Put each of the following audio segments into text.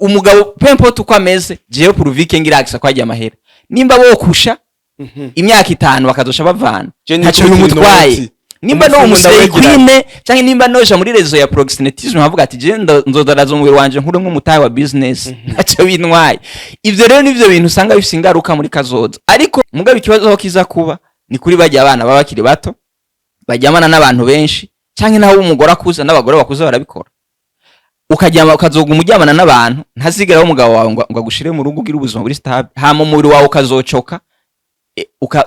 Umugabo, peu importe uko ameze, jewe pourvu que ngira accès kwajya amahera, nimba bokusha imyaka 5 bakazosha bavana, Je ntaco nikubitira bimutwaye. inoti. Nimba no Umufungo umu slay ndawegeranye. queen, canke nimba noja muri réseau ya proxénétisme, nkavuga ati je nzodaraza umubiri wanje nkure nk'umutahe wa business, ntaco bintwaye. Ivyo rero nivyo bintu usanga bifise ingaruka muri kazoza. Ariko mugabo ikibazo aho kiza kuba ni kuri bajya abana baba bakiri bato baryamana n'abantu benshi, canke naho umugore akuze, n'abagore bakuze barabikora. Ukaryama, ukazoga umuryamana n'abantu, ntazigera umugabo wawe ngo agushire mu rugo ugire ubuzima buri stable, hama umubiri wawe ukazocoka,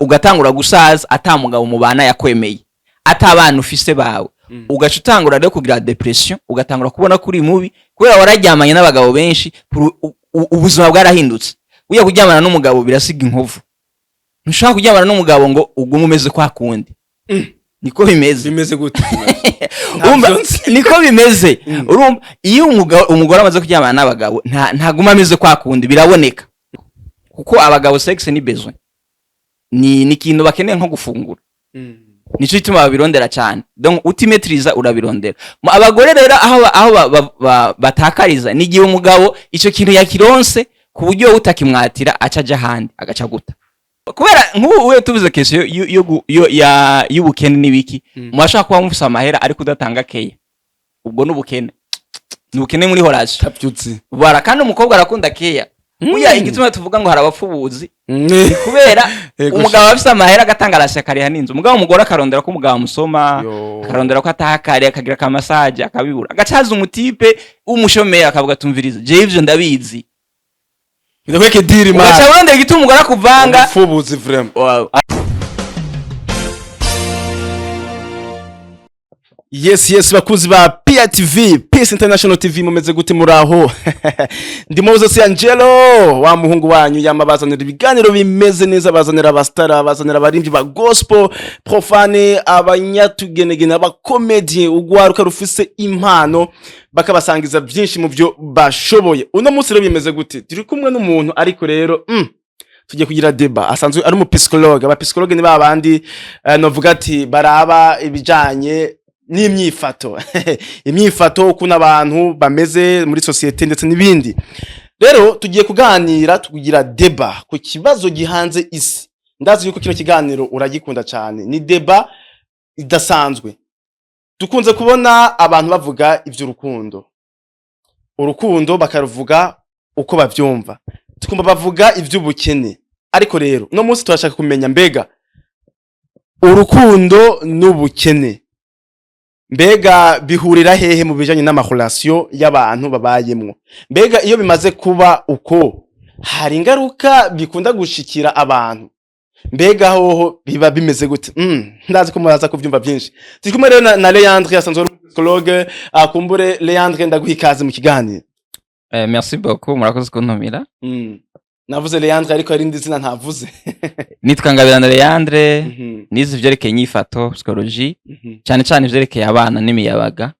ugatangura gusaza ata mugabo mubana yakwemeye, ata abana ufise bawe. Ugaca utangura rero kugira dépression, ugatangura kubona ko uri mubi kubera wararyamanye n'abagabo benshi. Ubuzima bwarahindutse. Uya kuryamana n'umugabo birasiga inkovu. Ntushobora kuryamana n'umugabo ngo ugume umeze kwa kundi. Niko bimeze. Bimeze gute? Urumva, Ntabyo nzi. niko bimeze. Urumva, iyo umugore amaze kuryamana n'abagabo, ntaguma ameze kwa kundi, biraboneka, kuko abagabo sexe ni besoin, ni ikintu bakeneye nko gufungura. Nico gituma babirondera cyane. Donc utimetriza urabirondera. Abagore rero aho batakariza ni igihe umugabo ico kintu yakironse ku buryo utakimwatira, aca aja ahandi agaca guta. Kubera nk'ubu we tuvuze question yo, yo, gu- yo, ya y'ubukene n'ibiki, murashobora kuba mufise amahera ariko udatanga keya, ubwo n'ubukene, ni ubukene muri relation. Tabyutse. Bara kandi umukobwa arakunda keya. Burya igituma tuvuga ngo hari abapfubuzi, kubera umugabo aba afise amahera, agatanga arasha, akariha n'inzu, umugabo umugore akarondera ko umugabo amusoma, akarondera ko ataha kare, akagira ka massage, akabibura, agacaza umu type w'umushomeri, akavuga tumviriza, jewe ivyo ndabizi. Ndakweke diri Ugaca man. urondera igituma umugore akuvanga. Umupfubuzi vraiment. Wow. Yes, bakuzi ba PITV, Peace International TV, mumeze gute? Muraho? Ndi Moses Angelo, wa muhungu wanyu yama bazanira ibiganiro bimeze neza, bazanira abastara, bazanira abarimvyi ba gospel, profane, abanyatugenegene, abakomedie, ugwaruka rufise impano, bakabasangiza byinshi mu byo bashoboye. Uno munsi rero bimeze gute? Turi kumwe n'umuntu, ariko rero tugiye kugira débat. Asanzwe ari umupsychologue. Abapsychologue ni babandi novuga ati baraba ibijanye n'imyifato, imyifato, ukuntu abantu bameze muri société ndetse n'ibindi. Rero tugiye kuganira, tukugira débat ku kibazo gihanze isi. Ndazi yuko kino kiganiro uragikunda cyane. Ni débat idasanzwe. Dukunze kubona abantu bavuga iby'urukundo, urukundo bakaruvuga uko bavyumva, tukumva bavuga iby'ubukene. Ariko rero uno munsi turashaka kumenya, mbega urukundo n'ubukene, mbega bihurira hehe mu bijanye n'ama relation y'abantu babayemwo? Mbega iyo bimaze kuba uko, hari ingaruka bikunda gushikira abantu? Mbega hoho biba bimeze gute? Ndazi ko muraza kuvyumva byinshi. Turi kumwe rero na Leandre, asanzwe ari psychologue. Akumbure Leandre, ndaguha ikaze mu kiganiro. Merci beaucoup, murakoze kuntumira. Navuze Leandre, ariko hari indi zina ntavuze. Nitwa Ngabirano Leandre. Nize ivyerekeye inyifato, psychologie, cyane cyane ivyerekeye abana n'imiyabaga.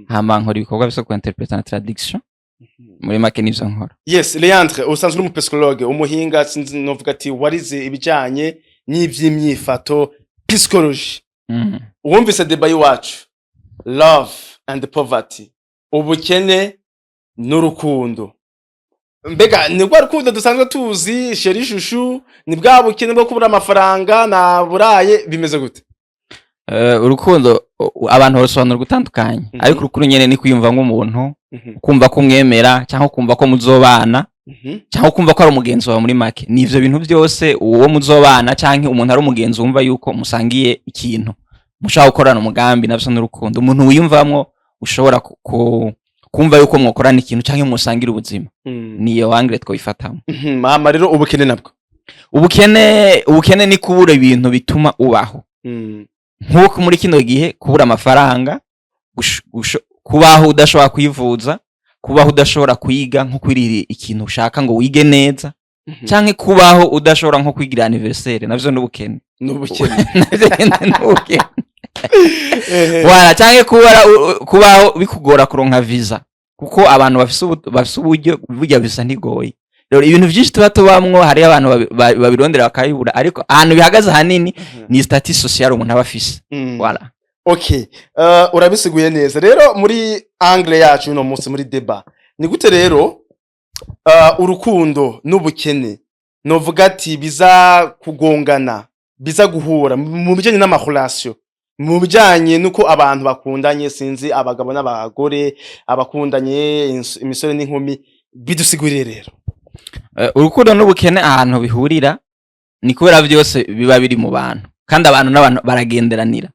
Hama nkora ibikorwa vyo kuinterpreta na traduction. Muri make nivyo nkora. Yes, Leandre, usanzwe uri umupsychologue, umuhinga, sinzi novuga ati warize ibijanye n'ivy'imyifato, psychologie. Uwumvise débat y'iwacu, love and poverty, ubukene n'urukundo, mbega ni rwa rukundo dusanzwe tuzi, chéri chouchou, ni bwa bukene bwo kubura amafaranga naburaye, bimeze gute? Urukundo abantu barusobanura gutandukanye, ariko urukundo nyene ni kwiyumva nk'umuntu, kumva ko umwemera, cyangwa kumva ko muzobana, cyangwa kumva ko ari umugenzi wawe. Muri make ni ivyo bintu byose, uwo muzobana cyangwa umuntu ari umugenzi wumva yuko musangiye ikintu, mushobora gukorana umugambi, navyo n'urukundo. Umuntu wiyumvamwo ushobora kumva yuko mwokorana ikintu cyangwa musangira ubuzima, niyo angle twoyifatamo. Mama, rero ubukene nabwo? Ubukene ni kubura ibintu bituma ubaho. Nk'uko muri kino gihe kubura amafaranga, kubaho udashobora kwivuza, kubaho udashobora kwiga, nko kwirira ikintu ushaka ngo wige neza, canke kubaho udashobora nko kwigira anniversaire, navyo n'ubukene. N'ubukene. Navyo nyene n'ubukene. Wala canke kubaho bikugora kuronka visa, kuko abantu bafise uburyo burya visa ntigoye. Rero ibintu vyinshi tuba tubamwo, hariyo abantu babirondera bakabibura, ariko ahantu bihagaze ahanini ni statut social umuntu aba afise. Voilà. Okay, urabisiguye neza. Rero muri angle yacu uno munsi muri débat, ni gute rero Urukundo n'ubukene, novuga ati biza kugongana, biza guhura mu bijanye n'ama relations, mu bijanye n'uko abantu bakundanye, sinzi, abagabo n'abagore, abakundanye, imisore n'inkumi, bidusigurire rero. Urukundo n'ubukene ahantu bihurira ni kubera byose biba biri mu bantu, kandi abantu n'abantu baragenderanira.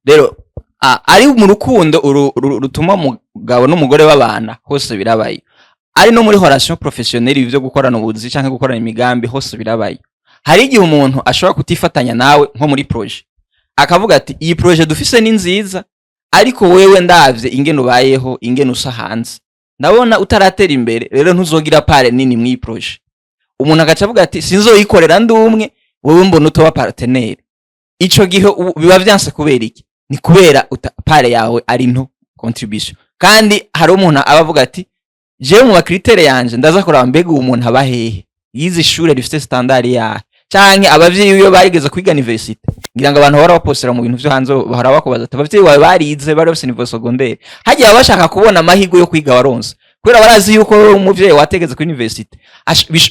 Rero ari mu rukundo rutuma umugabo n'umugore babana, hose birabaye. Ari no muri relation professionnelle, ibi byo gukorana ubuzi canke gukorana imigambi, hose birabaye. Hari igihe umuntu ashobora kutifatanya nawe nko muri projet, akavuga ati: "Iyi projet dufise ni nziza, ariko wewe ndavye ingene ubayeho, ingene usa hanze, ndabona utaratera imbere, rero ntuzogira part nini mw'iyi projet." Umuntu agaca avuga ati: "Sinzoyikorera ndi umwe, wewe mbona utoba partenaire." Ico gihe biba vyanse. Kubera iki? Ni kubera part yawe ari nto, contribution. Kandi hari umuntu aba avuga ati: "Jewe mu ma critères yanje ndaza kuraba mbega uwo muntu aba hehe, yize ishure rifite standard yahe, canke abavyeyi biwe barigeze kwiga université." Ngira ngo abantu bahora bapostera mu bintu vyo hanze bahora bakubaza ati: "Abavyeyi bawe barize, bari bafise niveau secondaire?" Hagiye baba bashaka kubona amahirwe yo kwiga waronse, kubera barazi yuko wewe umuvyeyi wategeze kuri université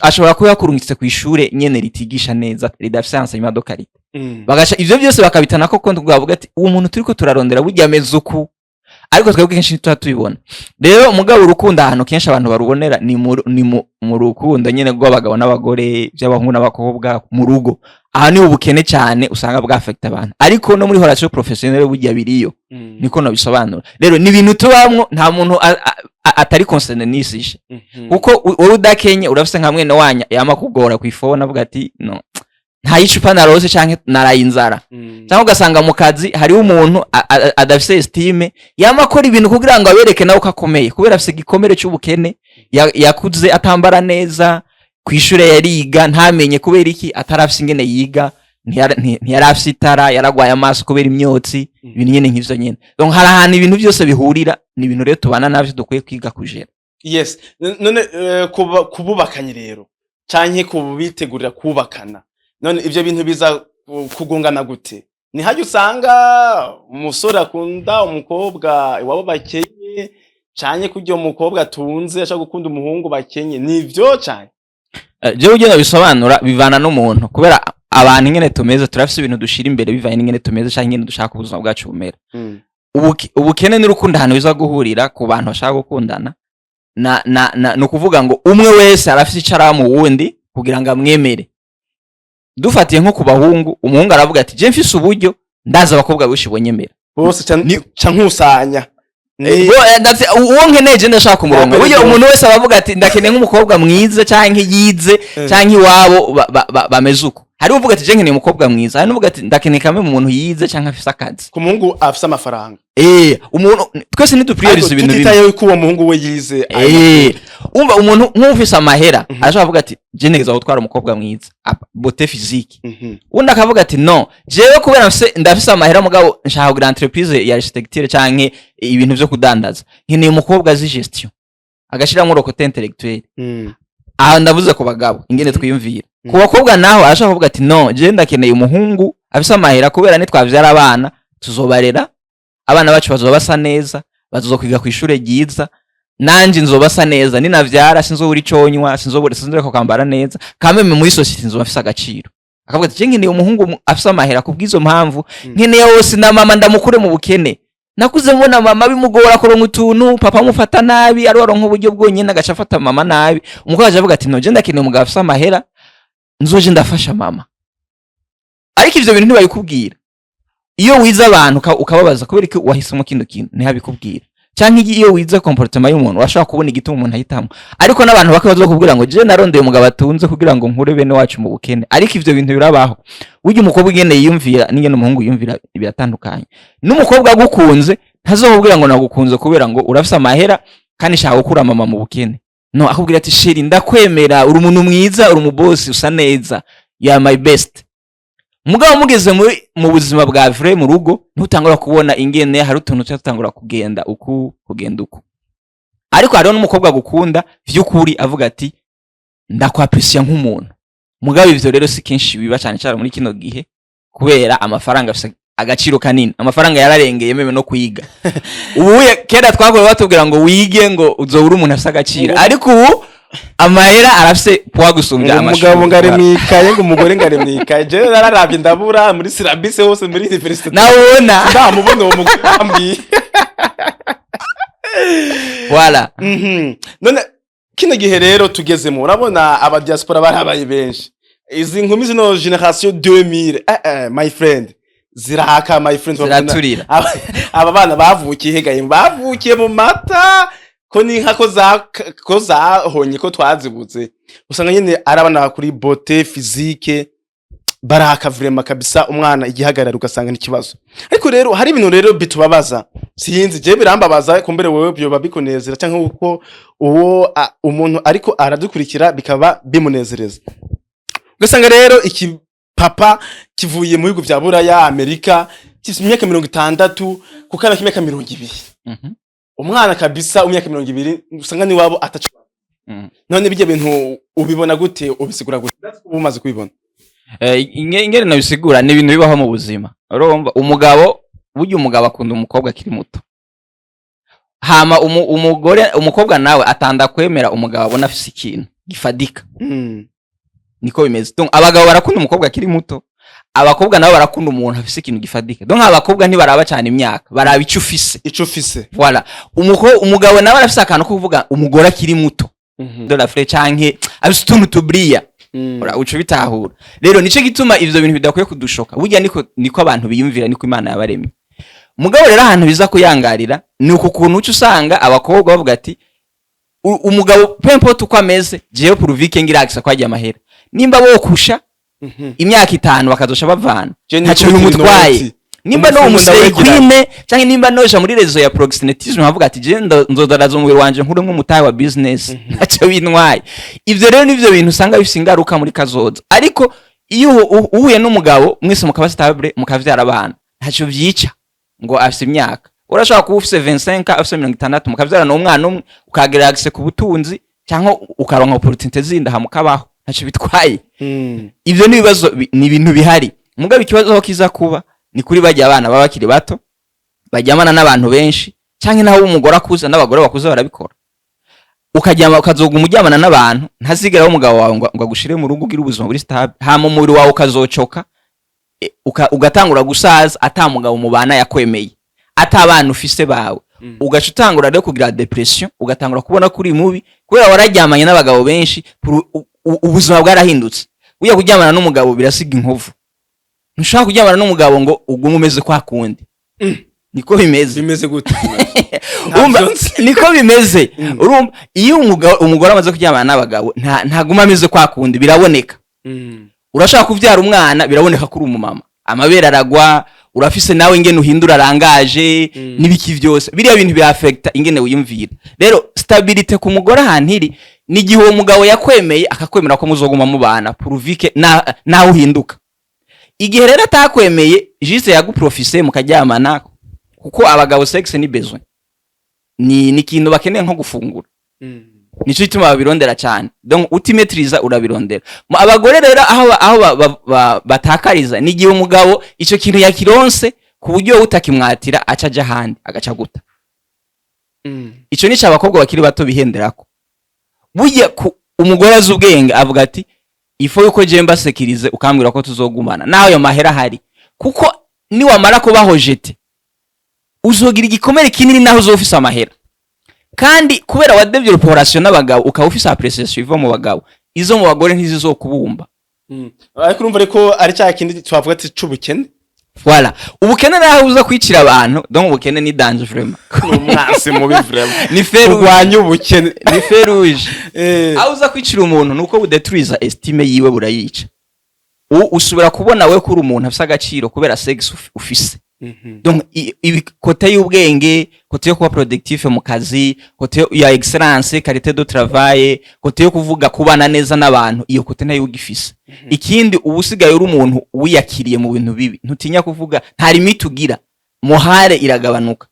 ashobora kuba yakurungitse kw'ishure nyene ritigisha neza, ridafise enseignement de qualité. Bagaca ivyo byose bakabitana ko konti, bavuga ati: "Uwo muntu turiko turarondera burya ameze uku." Ariko twebwe kenshi ntituba tubibona. Rero mugabo urukundo, ahantu kenshi abantu barubonera ni mu rukundo nyene rw'abagabo n'abagore, by'abahungu n'abakobwa mu rugo. Aha ni ubukene cyane usanga bwafekta abantu, ariko no muri relation professionnelle burya biriyo. Niko nobisobanura. Rero ni ibintu tubamwo, nta muntu atari concerné n'isije, kuko wowe udakenye urafise nka mwene wanya yama kugora kw'ifone avuga ati: "No nta icupa narose canke naraye inzara." Cyangwa ugasanga mu kazi hariho umuntu adafise estime, yama akora ibintu kugira ngo abereke nawe ko akomeye, kubera afise igikomere c'ubukene, yakuze atambara neza, kw'ishure yariga ntamenye kubera iki, atarafise ingene yiga, ntiyari afise itara, yaragwaye amaso kubera imyotsi, ibintu nyene nk'ivyo nyene. Donc hari ahantu ibintu byose bihurira. Ni ibintu rero tubana navyo, dukwiye kwiga kujera. Yes. None kububakanye rero canke kubitegurira kubakana, none ivyo bintu biza kugongana gute? Ni hajya usanga umusore akunda umukobwa iwabo bakenye, canke kurya umukobwa atunze ashaka gukunda umuhungu bakenye, nivyo canke? Jewe ugenda bisobanura bivana n'umuntu, kubera abantu ingene tumeze, turafise ibintu dushira imbere bivanye n'ingene tumeze canke ingene dushaka ubuzima bwacu bumera. Ubukene n'urukundo, ahantu biza guhurira ku bantu bashaka gukundana, na ni ukuvuga ngo umwe wese arafise ico araba mu wundi kugira ngo amwemere. Dufatiye nko ku bahungu, umuhungu aravuga ati: "Je mfise uburyo, ndazi abakobwa benshi bonyemera." Bose ca nkusanya. Uwo nkeneye je ndashaka umurongo. Burya umuntu wese aba avuga ati: "Ndakeneye nk'umukobwa mwiza, canke yize, canke iwabo bameze uko." Hari uvuga ati: "Je nkeneye umukobwa mwiza." Hari n'uvuga ati: "Ndakeneye kamwe mu muntu yize canke afise akazi." Ku muhungu afise amafaranga. Umuntu twese ntidupriyoriza Ariko ibintu bimwe. Tutitayeho ko uwo muhungu we yize ayo. Umva, umuntu nk'ufise amahera arashobora kuvuga ati: "Je ntegerezwa gutwara umukobwa mwiza, beauté physique." Undi akavuga ati: "No, jewe kubera ndafise amahera, mugabo nshaka kugira entreprise ya architecture canke ibintu vyo kudandaza, nkeneye umukobwa azi gestion, agashiramwo le côté intellectuel." Aha ndavuze ku bagabo ingene twiyumvira. Ku bakobwa naho arashobora kuvuga ati: "No, jewe ndakeneye umuhungu afise amahera, kubera nitwavyara abana tuzobarera, abana bacu bazoba basa neza, bazokwiga ku ishure ryiza, nanje nzoba sa neza ninavyara, sinzobura iconywa, sinzobura, sinzoreka kwambara neza, kameme muri société nzoba mfise agaciro." Akavuga ati: "Je nkeneye umuhungu afise amahera kubw'izo mpamvu, nkeneye wose na mama ndamukure mu bukene. Nakuze mbona mama bimugora kuronka utuntu, papa amufata nabi, ari waronka uburyo bwonyene agaca afata mama nabi." Umukobwa aje avuga ati: "No, je ndakeneye umugabo afise amahera, nzoje ndafasha mama." Ariko ivyo bintu ntibabikubwira. Iyo wize abantu ukababaza kubera ko wahisemo kino kintu, ntihabikubwira. Canke iyo wize comportement y'umuntu, urashobora kubona igituma umuntu ahitamo. Ariko n'abantu bake bazokubwira ngo: "Je narondeye umugabo atunze kugira ngo nkure bene wacu mu bukene." Ariko ivyo bintu birabaho. Burya umukobwa ingene yiyumvira n'ingene umuhungu yiyumvira biratandukanye. N'umukobwa agukunze ntazokubwira ngo: "Nagukunze kubera ngo urafise amahera kandi nshaka gukura mama mu bukene." No akubwira ati: "Chéri, ndakwemera, uri umuntu mwiza, uri umubosi, usa neza, you are my best." Mugabo mugeze muri mu buzima bwa vrai mu rugo, ntutangura kubona ingene hari utuntu tuba tutangura kugenda uku, kugenda uku. Ariko hariho n'umukobwa agukunda vy'ukuri, avuga ati: "Ndakwapresiya nk'umuntu." Mugabo ivyo rero si kenshi biba, cyane cyane muri kino gihe, kubera amafaranga afise agaciro kanini. Amafaranga yararengeye même no kwiga. Ubu kera twakora batubwira ngo wige ngo uzobura umuntu afise agaciro, ariko ubu Amahera arafise poids gusumbya Ngo amashuri. umugabo ngo ari mwikaye, ngo umugore ngo ari mwikaye. Jewe nararavye ndabura muri syllabus hose, muri université. Nawe ubona. Ndamubona uwo mugore ambwiye. Voilà. None kino gihe rero tugezemo, urabona aba diaspora barabaye benshi, izi nkumi zino génération 2000, my friend, ziraka, my friend. Ziraturira. Aba bana bavukiye hegaye, bavukiye mu mata, ko n'inka ko za ko zahonye ko twazibuze. Usanga nyene ari abana kuri beauté physique baraka vraiment kabisa, umwana igihagarara ugasanga ni ikibazo. Ariko rero hari ibintu rero bitubabaza, sinzi, je birambabaza, kumbere wewe byoba bikunezera cyangwa uko uwo umuntu ariko aradukurikira bikaba bimunezereza. Ugasanga rero iki papa kivuye mu bihugu vya Buraya, Amerika, gifite imyaka 60, ku kana k'imyaka 20. Umwana kabisa umyaka 20 usanga niwabo ataco. None bijya bintu ubibona gute, ubisigura gute? Uba umaze kubibona. Ingene nabisigura, ni ibintu bibaho mu buzima. Urumva umugabo, burya umugabo akunda umukobwa akiri muto, hama umugore, umukobwa nawe atanda kwemera umugabo abona afise ikintu gifadika. Niko bimeze. Donc abagabo barakunda umukobwa akiri muto, abakobwa nabo barakunda umuntu afise ikintu gifadika. Donc abakobwa ntibaraba cyane imyaka, baraba icyo ufise. Ico ufise. Voilà. Umugabo nawe arafise akantu ko kuvuga umugore akiri muto de la fleur, canke afise utuntu tubriya. Uca ubitahura. Rero nico gituma ivyo bintu bidakwiye kudushoka. Burya niko abantu biyumvira, niko Imana yabaremye. Mugabo rero ahantu biza kuyangarira ni uku kuntu uca usanga abakobwa bavuga ati: "Umugabo, peu importe uko ameze, jewe pourvu que ngira accès kwagiye amahera." Nimba bokusha imyaka 5 bakazosha bavana, Je ntaco nikubitira bimutwaye. inoti. Nimba no Umufungo umu slay ndawegeranya. queen, canke nimba noja muri réseau ya proxénétisme nkavuga ati: "Je nzodaraza umubiri wanje nkuremwo umutahe wa business," ntaco bintwaye. Ivyo rero nivyo bintu usanga bifise ingaruka muri kazoza. Ariko iyo uhuye n'umugabo, mwese mukaba stable, mukavyara abana, ntaco vyica ngo afise imyaka. Urashobora kuba ufise 25, afise 60, mukavyarana umwana umwe, ukagira accès ku butunzi cyangwa ukaronka opportunité zindi, aha mukabaho, ntaco bitwaye. Ivyo ni ibibazo ni ibintu bihari. Mugabo ikibazo aho kiza kuba ni kuri bajya abana baba bakiri bato baryamana n'abantu benshi, canke naho umugore akuze, n'abagore bakuze barabikora. Ukaryama, ukazoguma uryamana n'abantu, ntazigera umugabo wawe ngo agushire mu rugo ugire ubuzima buri stable, hama umubiri wawe ukazocoka, ugatangura gusaza ata mugabo mubana yakwemeye, ata abana ufise bawe. Ugaca utangura rero kugira dépression, ugatangura kubona ko uri mubi kubera wararyamanye n'abagabo benshi. Ubuzima bwarahindutse. Burya kuryamana n'umugabo birasiga inkovu. Ntushobora kuryamana n'umugabo ngo ugume umeze kwa kundi. Niko bimeze. Bimeze gute? Urumva, Ntabyo nzi. niko bimeze. Urumva iyo umugore amaze kuryamana n'abagabo, ntaguma ameze kwa kundi, biraboneka. Urashaka kuvyara umwana, biraboneka ko uri umumama, amabere aragwa, urafise nawe ingene uhindura rangaje n'ibiki vyose. Biriya bintu birafekta ingene wiyumvira. Rero stabilité ku mugore ahantu iri ni igihe uwo mugabo yakwemeye, akakwemera ko muzoguma mubana pourvu que nawe uhinduka. Igihe rero atakwemeye, juste yaguprofise mukaryamana, kuko abagabo sexe ni besoin, ni ikintu bakeneye nko gufungura. Nico gituma babirondera cyane. Donc utimetriza urabirondera. Abagore rero aho batakariza ni igihe umugabo ico kintu yakironse ku buryo utakimwatira, aca aja ahandi agaca guta. Ico nico abakobwa bakiri bato bihenderako. Burya umugore azi ubwenge avuga ati: "Il faut yuko je mbasekirize, ukambwira ko tuzogumana naho ayo mahera ahari," kuko niwamara kubaho jeté uzogira igikomere kinini naho uzofise amahera. Kandi kubera wa développe relation n'abagabo, ukaba ufise appréciation iva mu bagabo, izo mu bagore ntizizokubumba. Ariko urumva ariko ari cya kindi twavuga ati c'ubukene. Voilà, ubukene naho uza kwicira abantu. Donc ubukene ni danger vraiment. Ni umwasi mubi vraiment. Ni feu rouge. Kurwanya ubukene. Ni feu rouge. Aho uza kwicira umuntu nuko budetruiza estime yiwe, burayica. Usubira kubona we kuri umuntu afise agaciro kubera sex ufise. Donc côté y'ubwenge, côté yo kuba productif mu kazi, côté ya excellence, qualité de travail, côté yo kuvuga, kubana neza n'abantu, iyo côté nayo ugifise. Ikindi, uba usigaye uri umuntu wiyakiriye mu bintu bibi, ntutinya kuvuga, nta limite ugira, morale iragabanuka.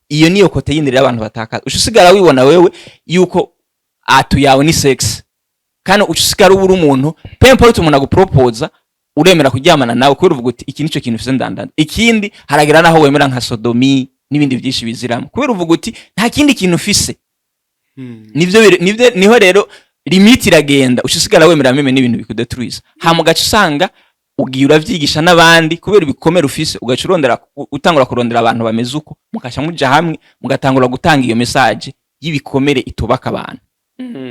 Iyo niyo côté yindi rero abantu batakaza. Uca usigara wibona wewe yuko atu yawe ni sex, kandi uca usigara uba uri umuntu, peu importe umuntu agupropoza, uremera kuryamana nawe kubera uvuga uti: "Iki nico kintu ufise ndandana." Ikindi, haragera naho wemera nka sodomie n'ibindi byinshi biziramo, kubera uvuga uti: "Nta kindi kintu ufise." Nivyo niho rero limite iragenda, uca wemera même n'ibintu bikudetruiza, hama ugaca usanga ugiye uravyigisha n'abandi kubera ibikomere ufise, ugaca urondera, utangura kurondera abantu bameze uko, mukaca muja hamwe, mugatangura gutanga iyo message y'ibikomere itubaka abantu.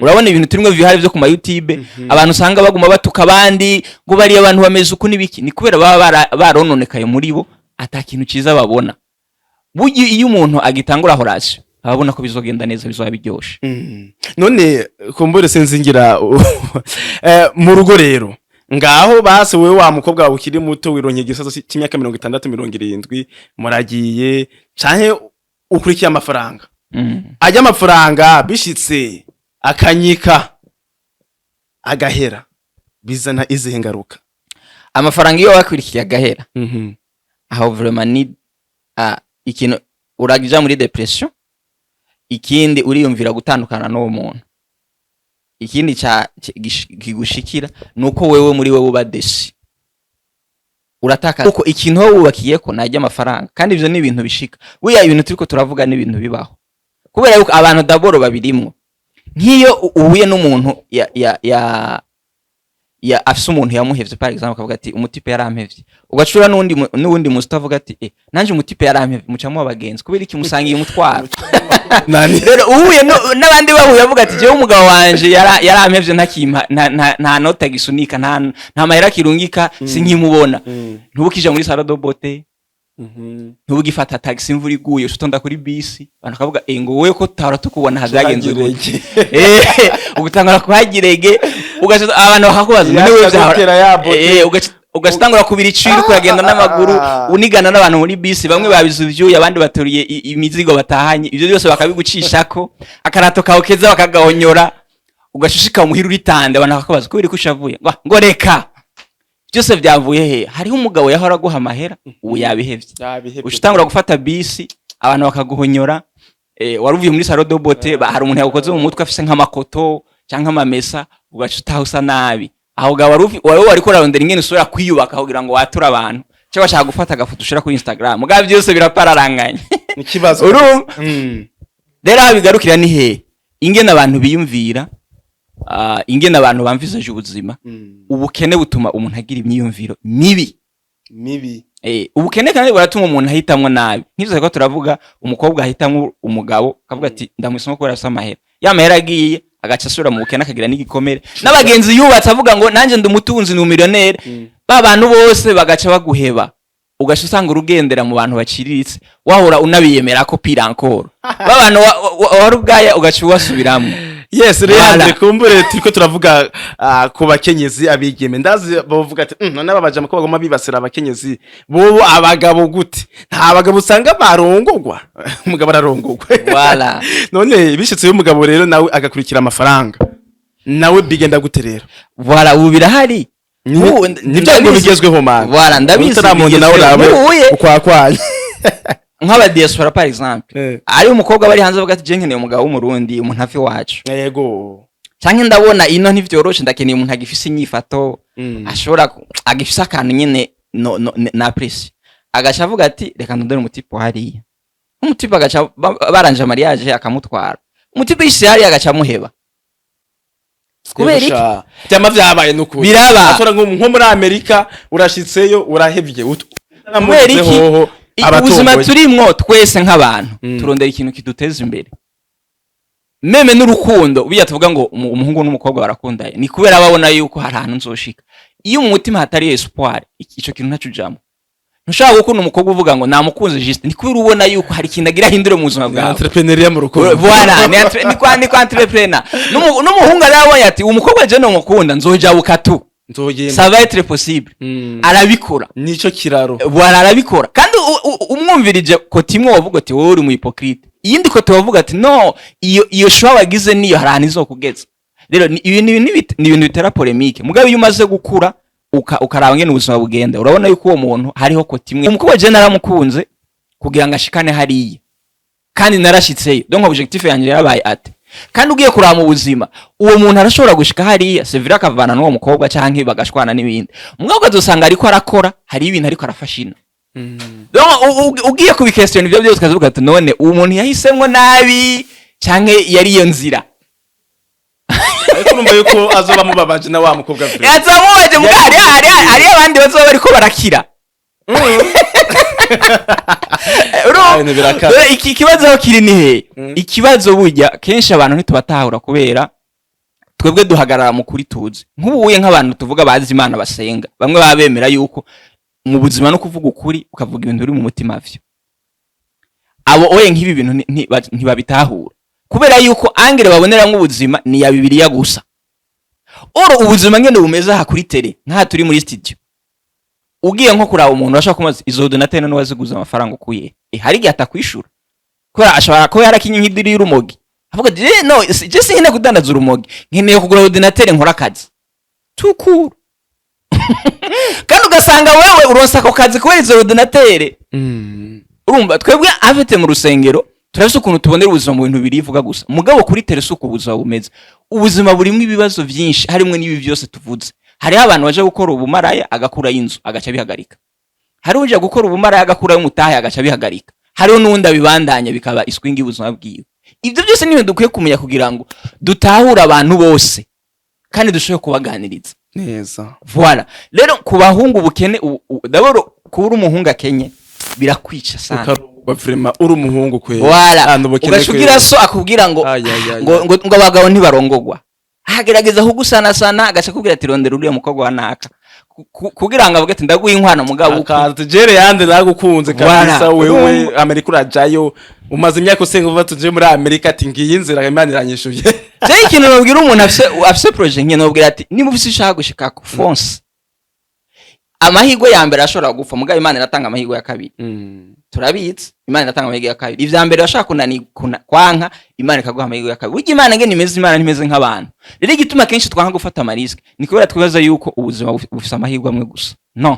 Urabona ibintu turimwo bihari vyo ku ma YouTube, abantu usanga baguma batuka abandi ngo bariya abantu bameze uku n'ibiki, ni kubera baba barononekaye muri bo, ata kintu ciza babona. Burya iyo umuntu agitangura relation, aba abona ko bizogenda neza, bizoba biryoshe. None kumbure sinzingira mu rugo rero ngaho basi, wewe wa mukobwa wawe ukiri muto, wironke igisazo cy'imyaka 60, 70, muragiye canke ukurikiye amafaranga, ajya amafaranga bishitse akanyika agahera, bizana izihe ngaruka? Amafaranga iyo wakurikiye agahera, aho vraiment ni ikintu uragija muri dépression. Ikindi, uriyumvira gutandukana n'uwo muntu. Ikindi ca kigushikira nuko wewe muri wewe uba déçu, urataka kuko ikintu wowe wubakiyeko najya amafaranga. Kandi ivyo ni ibintu bishika. Buriya ibintu turiko turavuga ni ibintu bibaho, kubera yuko abantu d'abord babirimwo. Nk'iyo uhuye n'umuntu ya afise umuntu yamuhevye, par exemple, akavuga ati: "Umutipe yarampevye", ugacura n'uwundi musi avuga ati: "Eh, nanje umutipe yarampevye", mucamo abagenzi. Kubera iki? Musangiye umutwaro. Nani? Rero uhuye n'abandi bahuye, avuga ati: "Jewe umugabo wanje yarampevye, ntakimpa, nta nota gisunika, nta mahera kirungika, sinkimubona." Ntubukija muri salon de beauté, ntubugifata taxi, imvura iguye utonda kuri bisi, abantu bakavuga: "Eh, ngo wowe ko tutahora tukubona, havyagenze gute?" Ugutangura kuhagirege, ugaca abantu bakakubaza: "None wewe vyahora?" Yatera ya beauté. Ugaca utangura kubira iciro, uriko uragenda n'amaguru, unigana n'abantu muri bisi, bamwe babize ivyuya, abandi bateruye imizigo batahanye, ivyo byose bakabigucishako, akarato kawe keza bakagahonyora, ugaca ushika muhira uritande, abantu bakakubaza kubera ko ushavuye, ngo reka, byose byavuye he? Hariho umugabo yahora aguha amahera, ubu yabihevye. Uca utangura gufata bisi, abantu bakaguhonyora. Wari uvuye muri salon de beauté, hari umuntu yagukoze mu mutwe afise nk'amakoto canke amamesa, ugaca utaha usa nabi. Aho ga wari wariko urarondera ingene usubira kwiyubaka kugira ngo wature abantu, cyangwa washaka gufata agafoto ushira kuri Instagram, mugabo byose birapararanganye. Ikibazo. Urumva? Rero aho bigarukira ni hehe? Ingene abantu biyumvira, ingene abantu bamvizaje ubuzima. Ubukene butuma umuntu agira imyiyumviro mibi. Mibi. Ubukene kandi buratuma umuntu ahitamwo nabi, nk'ivyo ko turavuga, umukobwa ahitamwo umugabo akavuga ati: "Ndamuhisemo kubera afise amahera." Ya mahera agiye, agaca asubira mu bukene, akagira n'igikomere n'abagenzi yubatse, avuga ngo: "Nanjye ndi umutunzi, ni umiliyoneri." Ba bantu bose bagaca baguheba, ugaca usanga urugendera mu bantu baciriritse, wahora unabiyemera ko pire encore ba bantu wari ubwaya, ugaca ubasubiramwo. Yes. Voilà. Leandre, kumbure turiko turavuga ku bakenyezi, abigeme, ndazi bavuga ati: "None aba bajama ko bagoma bibasira abakenyezi, bobo abagabo gute?" Nta bagabo usanga barongogwa, umugabo ararongogwa. Voilà. None bishitse y'umugabo rero nawe agakurikira amafaranga, nawe bigenda gute rero? Voilà, ubu birahari. Ubu Nibyo ngo ndabizi. bigezweho, man. Voilà, ndabizi. Utaramuntu nawe bigezweho. urabe Nk'ubuye ukwakwanya. Nk'aba diaspora, par exemple, ari umukobwa bari hanze avuga ati: "Je nkeneye umugabo w'Umurundi, umuntu hafi wacu, canke ndabona ino ntivyoroshe, ndakeneye umuntu agifise inyifato, ashobora agifise akantu nyene no, no, na apprécie." Agaca avuga ati: "Reka ndondere umutipe hariya." Umutipe agaca baranje mariage, akamutwara. Umutipe yishise hariya, agaca amuheba. Kubera iki? Yego, byama vyabaye nukuri. Biraba. Atora nko muri Amerika, urashitseyo urahevye. Kubera iki? Hoho Ubuzima abatomboye. turimwo twese nk'abantu, turondera ikintu kiduteza imbere. Même n'urukundo, biya tuvuga ngo umuhungu n'umukobwa barakundanye, ni kubera babona yuko hari ahantu nzoshika. Iyo mu mutima hatari espoir, ico kintu ntaco ujamwo. Ntushobora gukunda umukobwa uvuga ngo namukunze juste, ni kubera ubona yuko hari ikintu agira ahindure mu buzima Ni bwawe. entrepreneuriat mu rukundo. Voilà, ni kwa entrepreneur. N'umuhungu arabonye ati: "Umukobwa je nomukunda, nzojabuka tu." Nzogenda. Ça va être possible. Arabikora. Nico kiraro. Voilà, arabikora. Kandi umwumvirije côté imwe, wavuga ati: "Wowe uri mu hypocrite." Iyindi côté wavuga ati: "No, iyo choix wagize niyo, hari ahantu izokugeza." Rero ibi ni ibintu bitera polémique. Mugabo iyo umaze gukura, ukaraba ngene ubuzima bugenda, urabona yuko uwo muntu hariho côté imwe: umukobwa je naramukunze kugira ngo ashikane hariya, kandi narashitseyo, donc objectif yanjye yarabaye ate. Kandi ugiye kuraba mu buzima, uwo muntu arashobora gushika hariya, c'est vrai, akavana n'uwo mukobwa canke bagashwana n'ibindi, mugabo ukazosanga ariko arakora, hari ibintu ariko arafasha ino. Donc ugiye kubiquestionna ivyo byose, ukavuga ati: "None uwo muntu yahisemwo nabi?" Canke yari iyo nzira. Ariko urumva yuko azoba mubabaje na wa mukobwa vraiment. Azamubaje, muga hari abandi bazoba bariko barakira. Ah, ibintu birakaze. Dore iki kibazo aho kiri ni he? Ikibazo burya kenshi abantu ntitubatahura, kubera twebwe duhagarara mu kuri tuzi. Nk'ubuye nk'abantu tuvuga bazi Imana, basenga, bamwe baba bemera yuko mu buzima no kuvuga ukuri, ukavuga ibintu biri mu mutima vyo. Abo oye nk'ibi bintu ntibabitahura, kubera yuko angle baboneramwo ubuzima ni ya Bibiliya gusa. Oro ubuzima ngene bumeze aha kuri télé, nk'aha turi muri studio, ugiye nko kuraba umuntu, urashobora kumubaza izo ordinateur none waziguze amafaranga ukuye? Hari igihe atakwishura, kubera ashobora kuba yarakinye nk'i deal y'urumogi, avuga ati: "No, je sinkeneye kudandaza urumogi, nkeneye kugura ordinateur nkora akazi tukuru." Kandi ugasanga wewe uronsa ako kazi kubera izo ordinateur. Urumva, twebwe afite mu rusengero turafise ukuntu tubonera ubuzima mu bintu birivuga gusa. Mugabo kuri terrain si uko ubuzima bumeze. Ubuzima burimwo ibibazo vyinshi, harimwo n'ibi vyose tuvuze. Hariho abantu baje gukora ubumaraya agakurayo inzu, agaca abihagarika. Hariho uje gukora ubumaraya agakurayo umutahe, agaca abihagarika. Hariho n'uwundi abibandanya, bikaba iswingi y'ubuzima bwiwe. Ibyo byose ni ibintu dukwiye kumenya kugira ngo dutahure abantu bose kandi dushobore kubaganiriza. Neza. Voilà. Rero ku bahungu, ubukene d'abord kuba uri umuhungu akenye birakwica sana. Ukarongorwa vraiment uri umuhungu kwera. Voilà. Ah, n'ubukene Ugaca ugira kwera. so akubwira ngo Ay, ay, ay, ngo abagabo ntibarongogwa. Agerageza kugusanasana, agaca akubwira ati: "Rondera uriya mukobwa wa naka." Kugira ngo avuge ati: "Ndaguha inkwano," mugabo akaza jere yande nagukunze kabisa. Voilà. Wewe Amerika urajayo, umaze imyaka usenga, uva tuje muri Amerika, ati: "Ngiyi inzira, Imana iranyishuye." Je ikintu nobwira umuntu afise projet nke, nobwira ati: "Niba ufise ushaka gushika ku fonce, amahirwe ya mbere ashobora gupfa, mugabo Imana iratanga amahirwe ya kabiri." Turabizi, Imana iratanga amahirwe ya kabiri. Ivya mbere washaka kwanka, Imana ikaguha amahirwe ya kabiri. Burya Imana ngene imeze, Imana ntimeze nk'abantu. Rero igituma kenshi twanka gufata ama risques ni kubera twibaza yuko ubuzima bufise amahirwe amwe gusa. No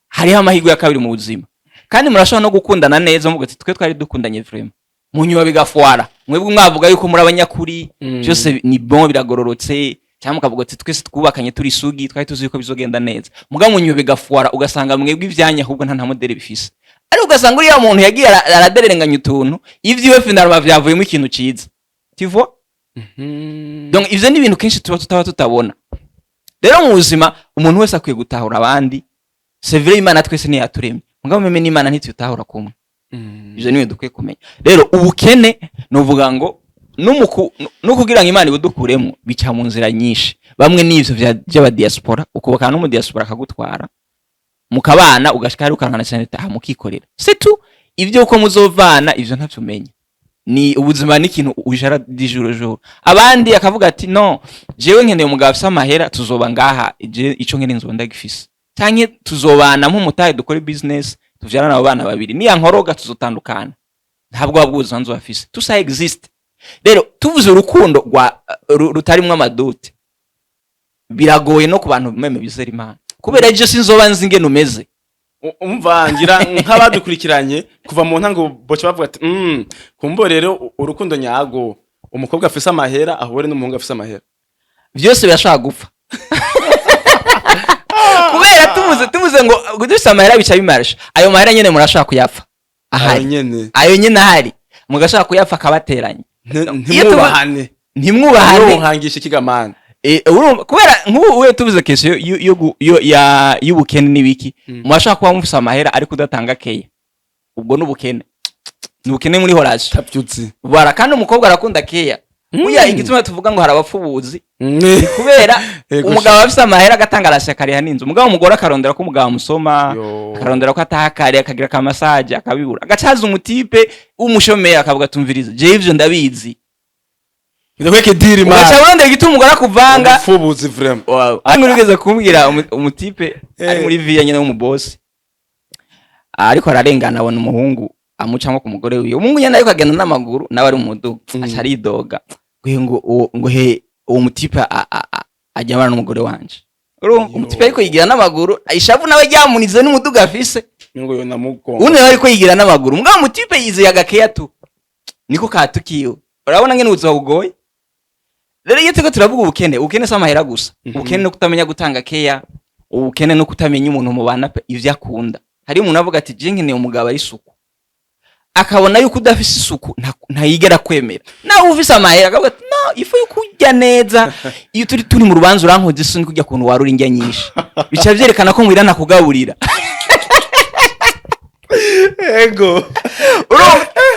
hariho amahirwe ya kabiri mu buzima. Kandi murashobora no gukundana neza, muvuga ati: "Twe twari dukundanye vraiment," mu nyuma bigafwara. Mwebwe mwavuga yuko muri abanyakuri, byose ni bon, biragororotse, cyangwa mukavuga ati: "Twese twubakanye turi isugi, twari tuzi yuko bizogenda neza." Mugabo mu nyuma bigafwara, ugasanga mwebwe ivyanya ahubwo nta modèle bifise, ariko ugasanga uriya muntu yagiye aradererenganya utuntu, ivyiwe finalement vyavuyemo ikintu ciza, tu vois? Donc ivyo ni ibintu kenshi tuba tutaba tutabona. Rero mu buzima umuntu wese akwiye gutahura abandi. C'est vrai, Imana twese ntiyaturemye, mugabo même n'Imana ntituyitahura kumwe. Ivyo ni ibintu dukwiye kumenya. Rero ubukene nuvuga ngo no kugira ngo Imana ibudukuremo bica mu nzira nyinshi. Bamwe n'ivyo vy'abadiaspora, ukubakana n'umudiaspora akagutwara, mukabana, ugashika hari ukankana cyane, taha mukikorera, c'est tout. Ivyo uko muzovana, ivyo ntavyo umenya. Ni ubuzima, ni ikintu ujara du jour au jour. Abandi akavuga ati: "No, jewe nkeneye umugabo afise amahera, tuzoba ngaha, je ico nkeneye nzoba ndagifise, canke tuzobana nk'umutahe, dukore business, tuvyarana abo bana babiri, niyankoroga tuzotandukana, ntabwo wabwuza nzoba afise." Tout ça existe. Rero tuvuze urukundo rwa rutarimwo ama doutes, biragoye no ku bantu même bizera Imana, kubera ejo sinzoba nzi ingene umeze. Umva, ngira nk'abadukurikiranye kuva mu ntango boca bavuga ati: kumbo rero urukundo nyago, umukobwa afise amahera ahure n'umuhungu afise amahera." Byose birashobora gupfa, kubera tuvuze ngo dufise amahera bica bimarisha, ayo mahera nyene murashobora kuyapfa ayo ahari. Nyene. Ayo nyene ahari, mugashobora kuyapfa akabateranya. Ntimwubahane. Ntimwubahane. Ntuhangisha ikigamana. Urumva, kubera nk'ubu uye tuvuze question y'ubukene n'ibiki, murashobora kuba mufise amahera ariko udatanga keya. Ubwo n'ubukene, ni ubukene muri relation. Tavyuzi. Bara kandi umukobwa arakunda keya. Burya igituma tuvuga ngo hari abapfubuzi, kubera umugabo afise amahera agatanga arasha, akariha n'inzu, umugabo umugore akarondera ko umugabo amusoma, akarondera ko ataha kare, akagira ka massage, akabibura, agacaza umu type w'umushomeri, akavuga: "Tumviriza, jewe ivyo ndabizi." Ndakweke deal. Ugaca Man. urondera igituma umugore akuvanga. Ubupfubuzi vraiment. Hano urigeze kumbwira umu type ari muri viya nyene w'umubosi, ariko ararengana, abona umuhungu amucamo ku mugore wiwe. Umuhungu nyene ariko agenda n'amaguru, nawe ari mu muduga. Aca aridoga ngo ngo he, uwo mu type ajya abana n'umugore wanje. Urumva, umu type ariko yigira n'amaguru, ishavu nawe ryamunize n'umuduga afise. Ngo yo namugonga. Undi nawe ariko yigira n'amaguru, mugabo umu type yizeye agakeya tu niko katukiwe. Urabona ngene ubuzima bugoye. Rero iyo turiko turavuga ubukene, ubukene si amahera gusa. Ubukene no kutamenya gutanga keya, ubukene no kutamenya umuntu mubana pe ivyo akunda. Hari umuntu avuga ati: "Je nkeneye umugabo ari isuku." Akabona yuko udafise isuku, ntayigera kwemera. Nawe ufise amahera, akavuga ati: "No, ifu yuko urya neza, iyo turi mu rubanza urankoza isoni, kurya kuntu warura indya nyinshi, bica vyerekana ko mwira nakugaburira."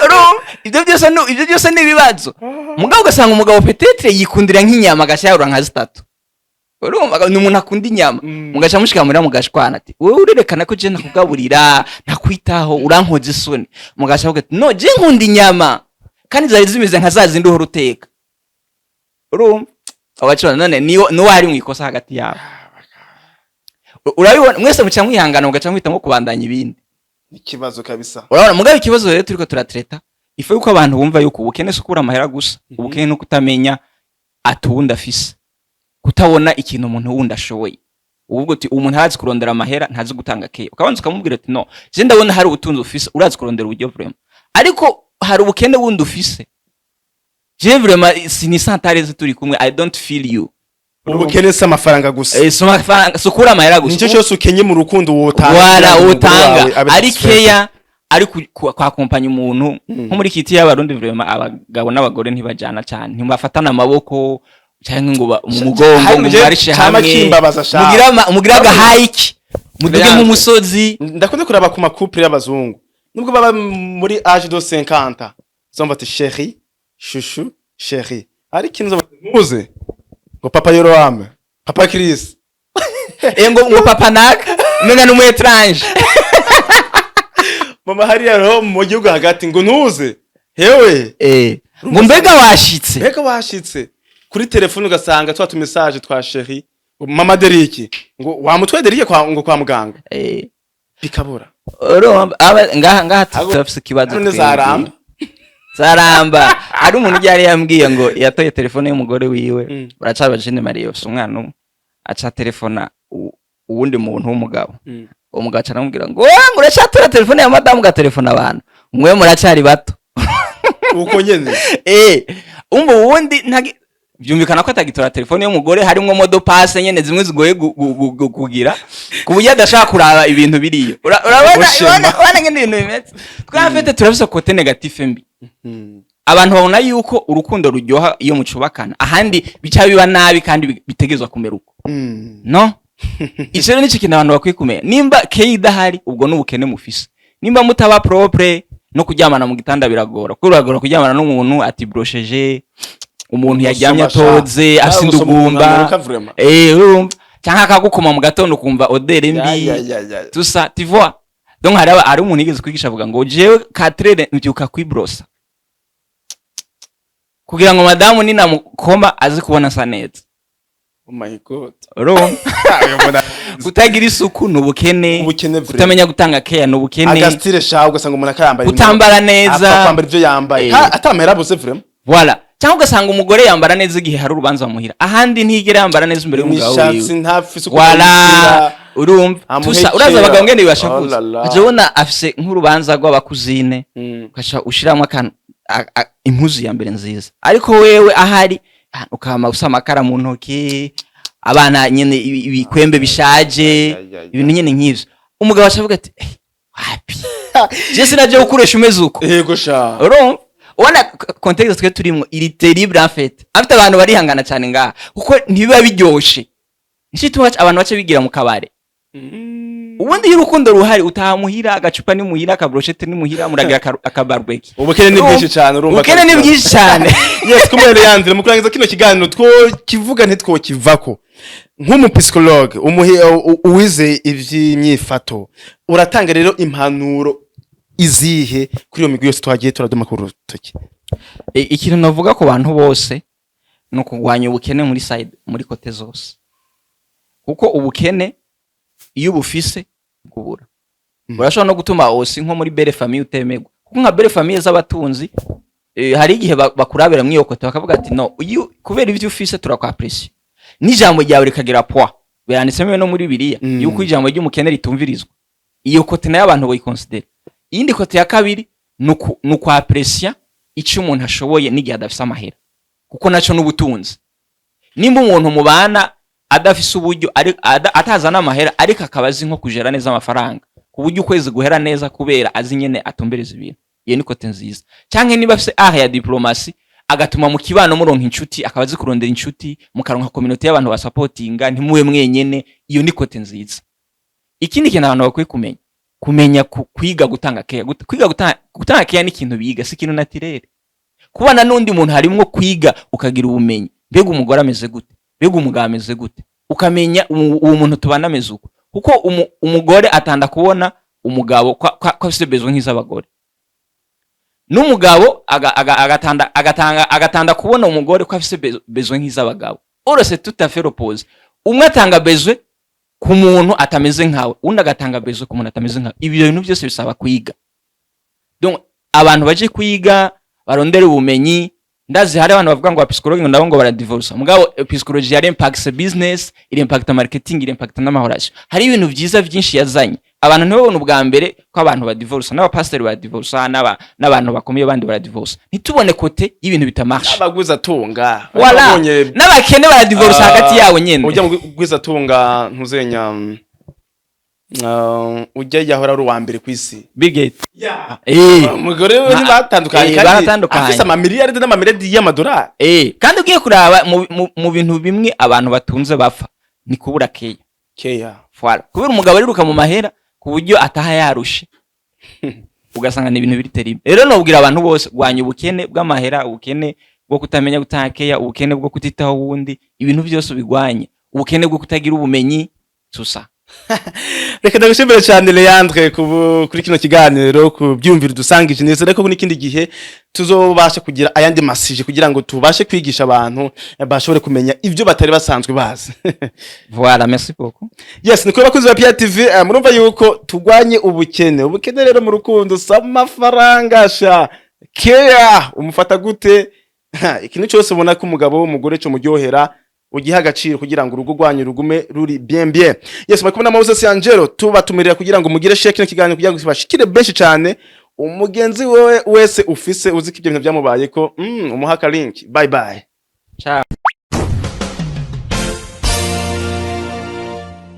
Urumva, ivyo byose ni ibibazo. Mugabo ugasanga umugabo peut-être yikundira nk'inyama, agaca yarura nka zitatu. Urumva, ni umuntu akunda inyama. Mugaca mushika muri mugashwana, ati: "Wowe urerekana ko je nakugaburira, ntakwitaho, urankoza isoni." Mugaca avuga ati: "No, je nkunda inyama kandi zari zimeze nka za zindi uhora uteka." Urumva, abacana none niwo niwo hari mu ikosa hagati yabo. Urabibona, mwese muca mwihangana, mugaca muhitamwo kubandanya ibindi. Ikibazo kabisa. Urabona, mugabo ikibazo rero turiko turatreta, ifu yuko abantu bumva yuko ubukene si ukubura amahera gusa. Ubukene no kutamenya ati uwundi afise, kutabona ikintu umuntu wundi ashoboye. Ubwo uti umuntu arazi kurondera amahera, ntazi gutanga keya. Ukabanza ukamubwira ati: "No, je ndabona hari ubutunzi ufise, urazi kurondera uburyo vraiment, ariko hari ubukene wundi ufise. Je vraiment sinisantareze turi kumwe, I don't feel you." Ubukene si amafaranga gusa. Eh, si amafaranga, si ukubura amahera gusa. Nicyo cyose ukenye mu rukundo wotanga wara kugira ngo umugore utanga wawe abe ari satisfait. keya, ari kwakompanya umuntu. Nko muri kiti y'Abarundi, vraiment abagabo n'abagore ntibajana cyane, ntibafatana amaboko cyangwa ngo mu mugongo Hari ngo nje mubarishe cama hamwe. kimbabaza sha. Mugire agahike, muduge Leandre. nk'umusozi. Ndakunda kuraba ku ma couple y'abazungu, nubwo baba muri âge de 50, zomva ati: "Chéri, chouchou, chéri." Ari ikintu zomva ntuze ngo papa Yorowame, papa Chris. Eh, ngo papa naka, umenga ni umu étranger. Mama hariya roho mu gihugu hagati ngo ntuze hewe. Eh, ngo mbega washitse? Mbega washitse? Kuri telefone ugasanga twa tu message twa chéri, mama Deriki, ngo wamutwaye Deriki kwa, ngo kwa muganga. Bikabura. Urumva, ngaha turafise ikibazo None twebwe. zaramba. Zaramba. Hari umuntu yari yambwiye ngo yatoye telefone y'umugore wiwe. Baracaba jene mariye, bafise umwana umwe, aca telefona uwundi muntu w'umugabo. Uwo mugabo aca aramubwira ngo: "Wowe ngo uracatora telefone ya madamu ugatelefona abantu, mwe muracyari bato." Uko nyene. Eh, umva, uwundi byumvikana ko atagitora telefone y'umugore, harimwo mot de passe nyene zimwe zigoye kugira, ku buryo adashaka kuraba ibintu biriyo. Urabona? Ubushema. Urabona ngene ibintu bimeze. Twafete turafise côté négatif mbi. Abantu babona yuko urukundo ruryoha iyo mucubakana, ahandi bica biba nabi, kandi bitegerezwa kumera uko. No ico rero nico kintu abantu bakwiye kumenya: nimba keyi idahari, ubwo n'ubukene mufise. Nimba mutaba propre, no kuryamana mu gitanda biragora, kuko biragora kuryamana n'umuntu atibrosheje, umuntu yaryamye atoze, afise indugumba. Eh, urumva, cyangwa akagukoma mu gatondo ukumva odeur mbi, tout ça, tu vois. Donc hari umuntu yigeze kwigisha avuga ngo: "Jewe 4 mbyuka kwibrosa kugira ngo madamu ninamukoma aze kubona asa neza." Oh my God. Urumva, kutagira isuku ni ubukene. Ubukene vraiment. Kutamenya gutanga keya ni ubukene. Aga style sha, ugasanga umuntu akayambaye. Kutambara neza. Apfa kwambara ivyo yambaye. Atamahera abuze vraiment. Voilà, cyangwa ugasanga umugore yambara neza igihe hari urubanza muhira, ahandi ntiyigera yambara neza imbere y'umugabo imishatsi wiwe. Ntafise uko Voilà. ayishyira. Urumva, Amuhekera. tusa uraza abagabo ngene bibashavuza. Oh la la. Aje ubona afise nk'urubanza rw'abakuzine, ugaca ushiramwo akantu impuzu ya mbere nziza, ariko wewe ahari ukama usa amakara mu ntoki, abana nyene ibikwembe bishaje. Ay, ay, ay. Ibintu nyene nk'ivyo, umugabo aca avuga ati: "Eh, wapi, je sinaje gukoresha umeze uko." Yego sha. Urumva, ubona contexte twe turimwo iri terrible en fait. Afite abantu barihangana cyane ngaha, kuko ntibiba biryoshe. Nico gituma abantu bace bigira mu kabare. Ubundi iyo urukundo ruhari, utaha muhira, agacupa ni muhira, aka brochette ni muhira, muragira aka barbecue. Ubukene ni bwinshi cyane, urumva. Ubukene ni bwinshi cyane. Yes, kumwe Leandre, mu kurangiza kino kiganiro, two kivuga ntitwokivako. Nk'umu psychologue, uwize ivy'imyifato, uratanga rero impanuro izihe kuri iyo migwi yose twagiye turaduma ku rutoki? Ikintu navuga ku bantu bose ni ukurwanya ubukene muri side, muri côté zose, kuko ubukene iyo ubufise bwubura burashobora no gutuma osi nko muri belle-famille utemerwa, kuko nka belle-famille z'abatunzi, hari igihe bakurabira muri iyo côté, bakavuga ati: "No, iyo kubera ivyo ufise turakwapresiye, n'ijambo ryawe rikagira poids." Biranditsemo no muri Bibiliya yuko ijambo ry'umukene ritumvirizwa. Iyo côté nayo abantu bayikonsidera. Iyindi côté ya kabiri ni ukwapresiya icyo umuntu ashoboye n'igihe adafise amahera, kuko naco n'ubutunzi. Nimba umuntu mubana adafise uburyo, atazana amahera, ariko akaba azi nko kujera neza amafaranga, ku buryo ukwezi guhera neza kubera azi nyene atumbereza ibintu. Iyo ni côté nziza. Canke niba afise art ya diplomatie, agatuma mu kibano muronka inshuti, akaba azi kurondera inshuti, mukaronka communauté y'abantu basapotinga, ntimuwe mwenyene. Iyo ni côté nziza. Ikindi kintu abantu bakwiye kumenya kwiga gutanga care. Kwiga gutanga care ni ikintu biga, si ikintu naturel. Kubana n'undi muntu harimwo kwiga, ukagira ubumenyi: mbega umugore ameze gute? Mbega umugabo ameze gute? Ukamenya uwo muntu tubana ameze uko, kuko umugore atanda kubona umugabo ko afise besoin nk'iz'abagore, n'umugabo aga, aga, agatanda agatanga agatanda kubona umugore ko afise besoin nk'iz'abagabo. Or c'est tout à fait l'opposé: umwe atanga besoin ku muntu atameze nkawe, undi agatanga besoin ku muntu atameze nkawe. Ibyo bintu byose bisaba kwiga. Donc abantu baje kwiga, barondera ubumenyi. Ndazi hari abantu bavuga ngo psychologue ngo nabo ngo baradivorce, mugabo psychologie yari impact business, iri impact marketing, iri impact n'amahorasyo. Hari ibintu byiza byinshi yazanye. Abantu ntibabone ubwa mbere ko abantu badivorce, n'abapasiteri baradivorce, n'abantu bakomeye bandi baradivorce. Ntitubone côté y'ibintu bitamarche. N'abagwizatunga. Voilà. N'abakene baradivorce hagati yabo nyene. Ujya mu gwizatunga ntuzenya, ujya yahora ari uwa mbere ku isi. Bill Gates. Umugore we ntibatandukanye kandi Baratandukanye. afise amamiliyaridi n'amamiliyaridi y'amadolari. Kandi ugiye kuraba mu bintu bimwe abantu batunze bapfa ni kubura keya. Keya. Voilà. Kubera umugabo ariruka mu mahera ku buryo ataha yarushe, ugasanga ni ibintu biri terrible. Rero nobwira abantu bose: rwanya ubukene bw'amahera, ubukene bwo kutamenya gutanga keya, ubukene bwo kutitaho wundi, ibintu byose ubigwanye, ubukene bwo kutagira ubumenyi tusa. Reka ndagushimire cyane, Leandre, kuri kino kiganiro, ku byumviro dusangije neza. Ariko n'ikindi gihe tuzobasha kugira ayandi ma sujets kugira ngo tubashe kwigisha abantu, bashobore kumenya ibyo batari basanzwe bazi. Voilà, merci beaucoup. Yes, niko bakunzi ba PTV, murumva yuko tugwanye ubukene. Ubukene rero mu rukundo si amafaranga sha. Keya umufata gute? Ha, ikintu cyose ubona ko umugabo w'umugore cyo muryohera, ugiha agaciro kugira ngo urugo rwanyu rugume ruri bien bien. Yes, muri kumwe na Moses Angelo. Tubatumirira kugira ngo mugire share kino kiganiro kugira ngo kibashikire benshi cyane. Umugenzi wewe wese ufise uzi ko ibyo bintu byamubaye ko umuha link. Bye bye. Ciao.